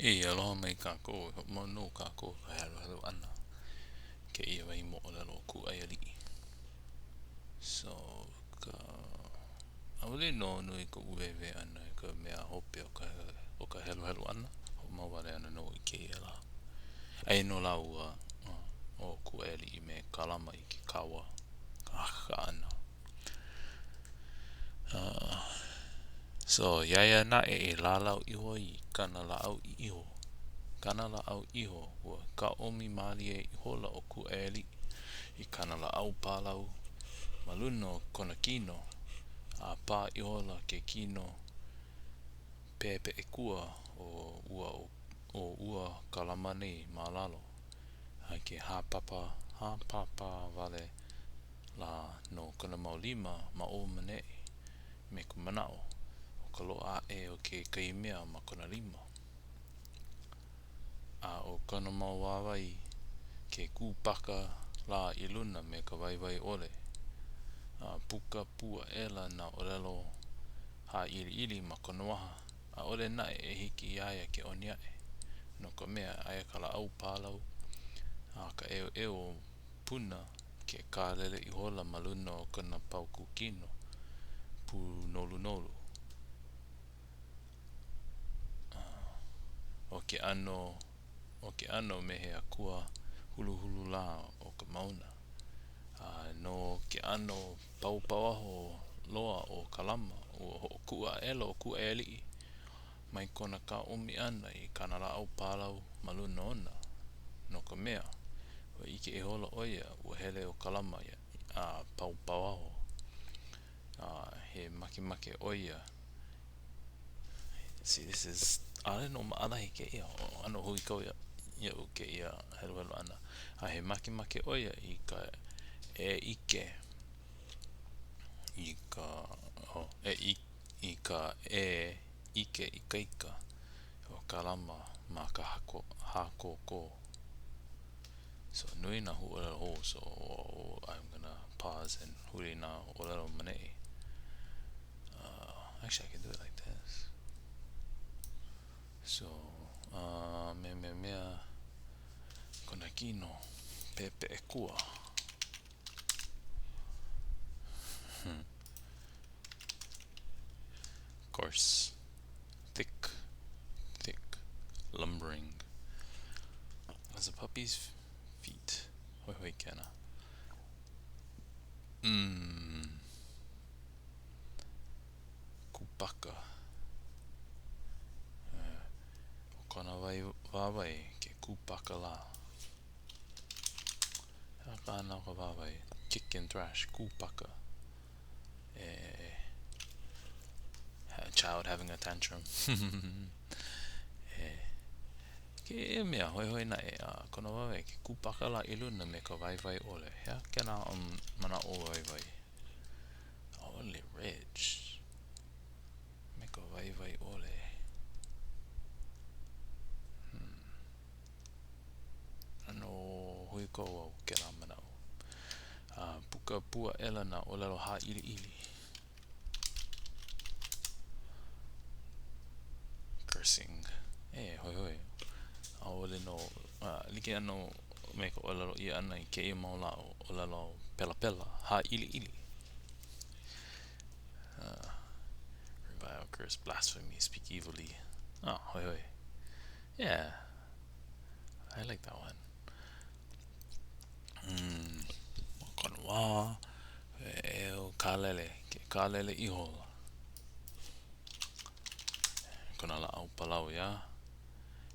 E aloha mai kākou, e hoʻomau nō kākou i ka heluhelu ʻana i kēia wahi moʻolelo o Kūʻai Aliʻi. So, ka... ʻaʻole nō nui koʻu wēwē ʻana i ka mea hope o ka, o ka heluhelu ʻana, hoʻomau wale ana nō i kēia lā. Aia nō lāua ʻo Kūʻai Aliʻi me Kalama i ke kaua, ka hakakā ʻana. So, iā ia naʻe e lālau iho ai i kāna lāʻau iho, kāna lāʻau iho, ua kaomi mālie ihola ʻo Kūʻaialiʻi i kāna lāʻau pālau ma luna o kona kino, a pā ihola ke kino pepeʻekua o ua o ua Kalama nei ma lalo, a ke hāpapa, hāpāpā wale lā nō kona mau lima ma ʻō ma ʻaneʻi, me ka manaʻo, ʻo ka loaʻa aʻe o kekahi mea ma kona lima. A ʻo kona mau wāwae ke kūpaka lā i luna me ka waiwai ʻole. A puka pū aʻela nā ʻōlelo hāʻiliʻili ma kona waha, ʻaʻole naʻe e hiki iā ia ke ʻoni aʻe, no ka mea, aia ka lāʻau pālau a ka ʻeuʻeu o Puna ke kālele ihola ma luna o kona paukū kino pūnolunolu. ʻO ke ʻano, ʻo ke ʻano me he akua huluhulu lā o ka mauna. A no ke ʻano paupauaho loa o Kalama, ua hoʻokuʻu aʻela ʻo Kūʻaialiʻi mai kona kaomi ʻana i kāna lāʻau pālau ma luna ona, no ka mea, ua ʻike ihola ʻo ia ua hele ʻo Kalama a paupauaho, a he makemake ʻo ia. See, this is, ʻaʻole nō maʻalahi kēia, ʻano huikau iaʻu kēia heluhelu ʻana, a he makemake ʻo ia i ka e ʻike i ka, oh, e ʻike i ka e ʻike ikaika o Kalama ma ka hakoko. So nui nā huaʻōlelo hou, so I'm gonna pause and huli nā ʻōlelo ma ʻaneʻi. Uh, actually, I can do it like this. So, uh, me me mea kona kino pepeʻekua. Hmm. Coarse, thick, thick, lumbering. As a puppy's feet. Hoihoi kena. Mm. Kupaka. Uh, o kona wai, wāwae ke kūpaka lā. He aha ka o ka wāwae? Kick and thrash, kūpaka. E, a child having a tantrum. e, kēia mea, hoihoi naʻe, a kona wāwae, ke kūpaka lā i luna me ka waiwai ʻole. He aha kēlā um, manaʻo waiwai? ʻAʻole ridge. Me ka waiwai ʻole. Hmm. ʻAno huikau au kēlā manaʻo. A puka pū aʻela nā ʻōlelo hāʻiliʻili. Cursing. E, hoihoi. ʻAʻole nō, a like nō me ka ʻōlelo ʻia ʻana i kēia mau lā ʻōlelo pelapela, hāʻiliʻili. Uh, revile, curse, blasphemy, speak evilly. Oh, hoihoi. Yeah. I like that one. Mm, ma kona wā, e o kālele, ke kālele ihola. Kona lāʻau palau, iā.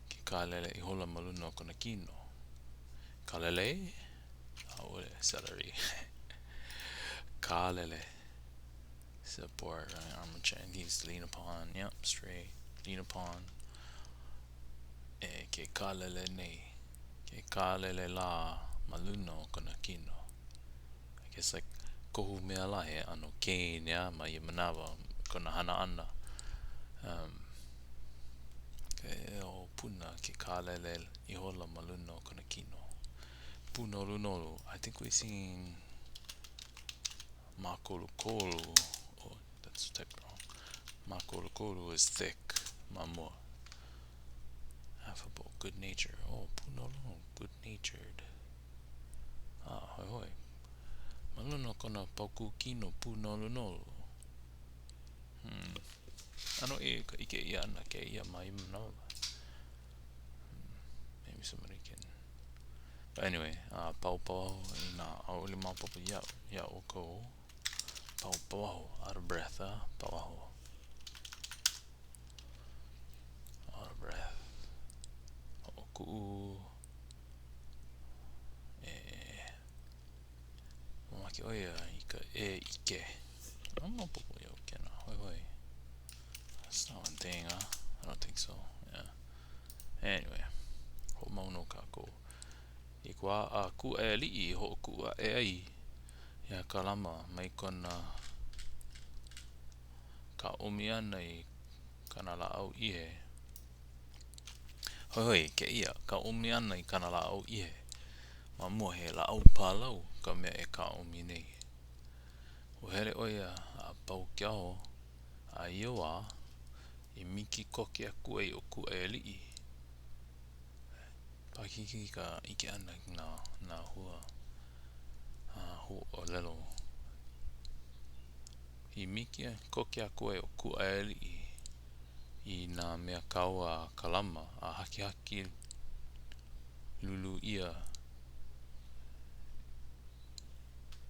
Ke kālele ihola ma luna o kona kino. Kālele? ʻAʻole, celery. Kālele. Support, right, armchair, and he's lean upon, yep, straight, lean upon. E ke kālele nei, ke kālele lā ma luna o kona kino. I guess like kohu mea lā he ʻano cane, yeah, ma ia manawa kona hana ʻana. Um, ke eo puna ke kālele ihola ma luna o kona kino. Pūnolunolu, I think we've seen Mākolokolo, oh, that's typed wrong. Mākolokolo is thick, ma mua. Affable, good nature. Oh, pūnolunoʻu, good natured. Ah, hoihoi. Ma luna o kona paukū kino pūnolunolu. Hmm. ʻAno ʻē ka ʻike ʻia ʻana kēia ma ia manawa. Hmm. Maybe somebody can. But anyway, uh, paopaoaho inā ʻaʻole maopopo iā, iā ʻoukou. Paopaoaho, out of breath, huh? Pauaho. Out of breath. Hoʻokuʻu. E. Mamake ʻo ia i ka e ʻike. ʻAʻole maopopo iaʻu kēnā. Hoihoi. That's not one thing, huh? I don't think so. Yeah. Anyway, hoʻomau nō kākou. I ka wā a Kūʻaiāliʻi i hoʻokuʻu aʻe ai iā Kalama mai kona kāomi ʻana i kāna lāʻau ihe. Hoihoi kēia, kāomi ʻana i kāna lāʻau ihe. Ma mua he lāʻau pālau ka mea e kāomi nei. Ua hele ʻo ia a pau ke aho, a i ia wā, i miki koke aku ai ʻo Kūʻaiāliʻi. Paʻakikī ka ʻike ʻana i nā, nā hua a huaʻōlelo. I miki koke aku ai ʻo Kūʻaiāliʻi i nā mea kaua a Kalama a hakihaki lūlū ʻia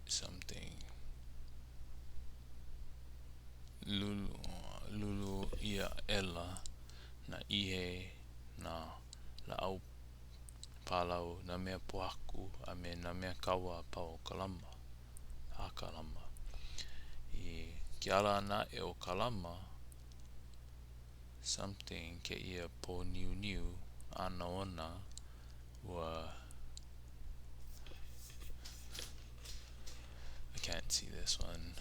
something lūlū, lūlū ʻia aʻela nā ihe, nā lāʻau pālau, nā mea pōhaku, a me nā mea kaua a pau o Kalama, a Kalama. I ke ala ʻana aʻe o Kalama, something kēia pōniuniu ʻana ona, ua I can't see this one.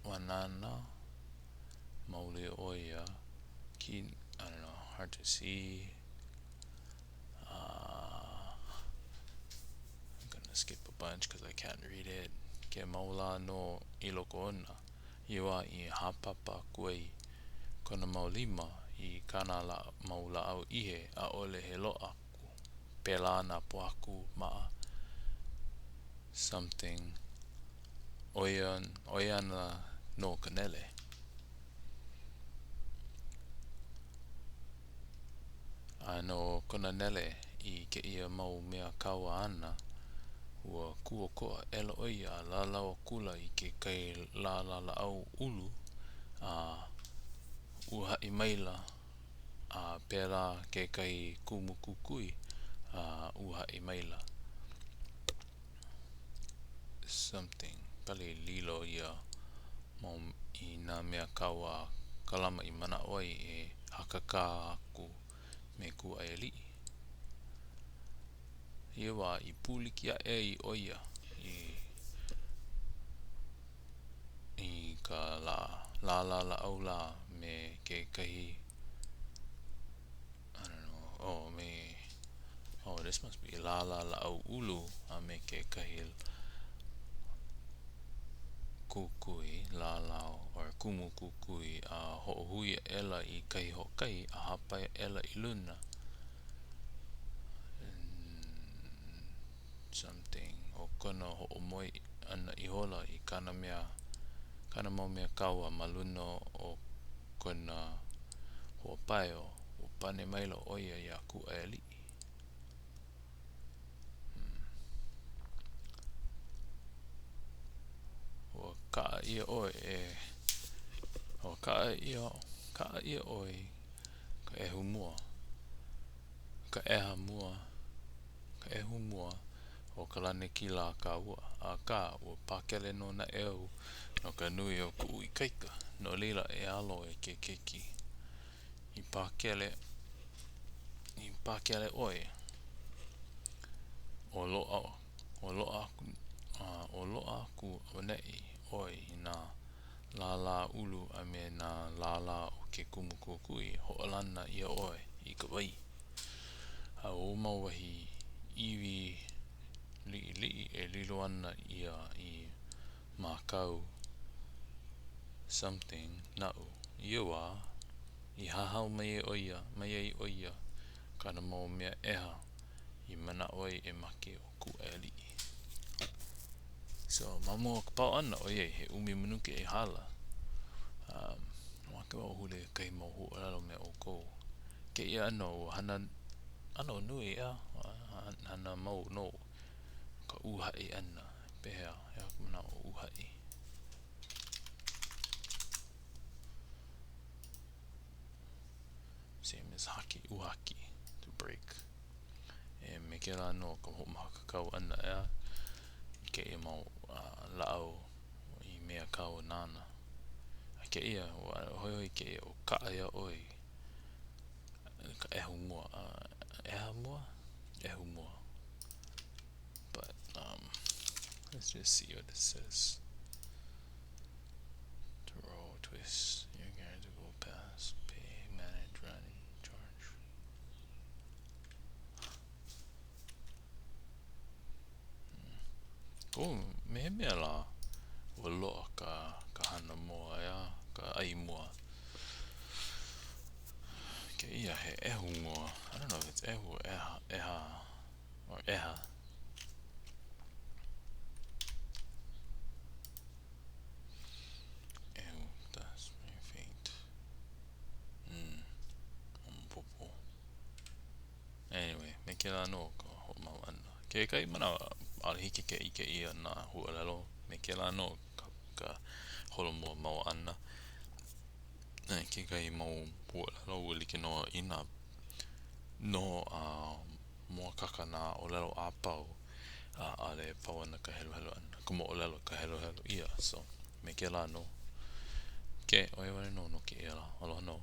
Wānana maoli ʻo ia. Ki, I don't know, hard to see. Uh, I'm gonna skip a bunch because I can't read it. Ke mau lā nō i loko ona, i wā i hāpapa aku ai kona mau lima i kāna lā, mau lāʻau ihe, ʻaʻole he loaʻa aku. Pēlā nā pōhaku maʻa something. ʻO ia, ʻo ia ana nō ka nele. A no kona nele i kēia mau mea kaua āna, ua kūʻokoʻa aʻela ʻo ia a lālau akula i kekahi lālā lāʻau ʻulu, a uhaʻi maila, a pēlā kekahi kumu kukui, a uhaʻi maila. Something. Pali lilo ia mau i nā mea kaua a Kalama i manaʻo ai e hakakā aku me Kūʻaiāliʻi. I ia wā i pūliki aʻe ai ʻo ia i i ka lā lālā lāʻau lā me kekahi I don't know, oh me oh this must be lālā lāʻau ʻulu a me kekahi kukui lālā or kumu kukui a hoʻohui aʻela i kahi hoʻokahi a hāpai aʻela i luna something ʻo kona hoʻomoe ʻana ihola i kāna mea kāna mau mea kaua ma luna o kona hoa paio, ua pane maila ʻo ia iā Kūʻaiāliʻi. Hmm. Ua kaʻa ʻia ʻoe e ua kaʻa ʻia kaʻa ʻia ʻoe i ka ʻehu mua. Ka ʻeha mua ka ʻehu mua o ka lanakila a kāua, akā, ua pakele nō naʻe au no ka nui o kuʻu ikaika, no laila e alo e ke keiki. I pakele, i pakele ʻoe, o loaʻa, o loaʻa aku, o loaʻa aku auaneʻi ʻoe i nā lālā ʻulu a me nā lālā o ke kumu kukui, hoʻolana ʻia ʻoe i ka wai. A ʻo ou mau wahi iwi liʻiliʻi e lilo ana ia i mākau something naʻu. I ia wā, i hahau mai ai ʻo ia, mai ai ʻo ia. Kāna mau mea ʻeha i manaʻo ai e make ʻo Kūʻaiāliʻi. So, ma mua o ka pau ʻana, ʻoiai he ʻumi minuke i hala, um, makemake wau e huli i kekahi mau huaʻōlelo me ʻoukou. Kēia ʻano ua hana ʻano nui, ʻeā? Hana mau nō ka uhaʻi ʻana. Pehea, he aha ka manaʻo o uhaʻi? Same as haki, uhaki, to break. E me kēlā nō ka hoʻomākaukau ʻana, ʻeā, i kēia mau uh, lāʻau i mea kaua nāna. A kēia, ua hoihoi kēia ʻo kaʻa iā ʻoe ka ʻehu mua. Uh, ʻeha mua? ʻEhu mua. But, um, let's just see what it says. To roll, twist, you're going to go pass, pay, manage, run, charge. Hmm. Oh, me he mea lā, ua loaʻa ka, ka hana mua, ʻeā, ka ʻai mua. Kēia he ʻehu mua. I don't know if it's ʻehu or ʻeha, ʻeha, or ʻeha. ʻEhu, that's very faint. Mm, maopopo. Anyway, me kēlā nō ka hoʻomau ʻana. Kekahi manawa, ʻaʻole hiki ke ʻike ʻia nā huaʻōlelo me kēlā nō ka, ka holomua mau ʻana. Kekahi mau huaʻōlelo ua like nō inā noho a mōakāka nā ʻōlelo a pau, a ʻaʻole e pau ana ka heluhelu ʻana, ka moʻolelo ka heluhelu ʻia. So, me kēlā nō. Okay, ʻo ia wale nō no kēia lā. Aloha nō.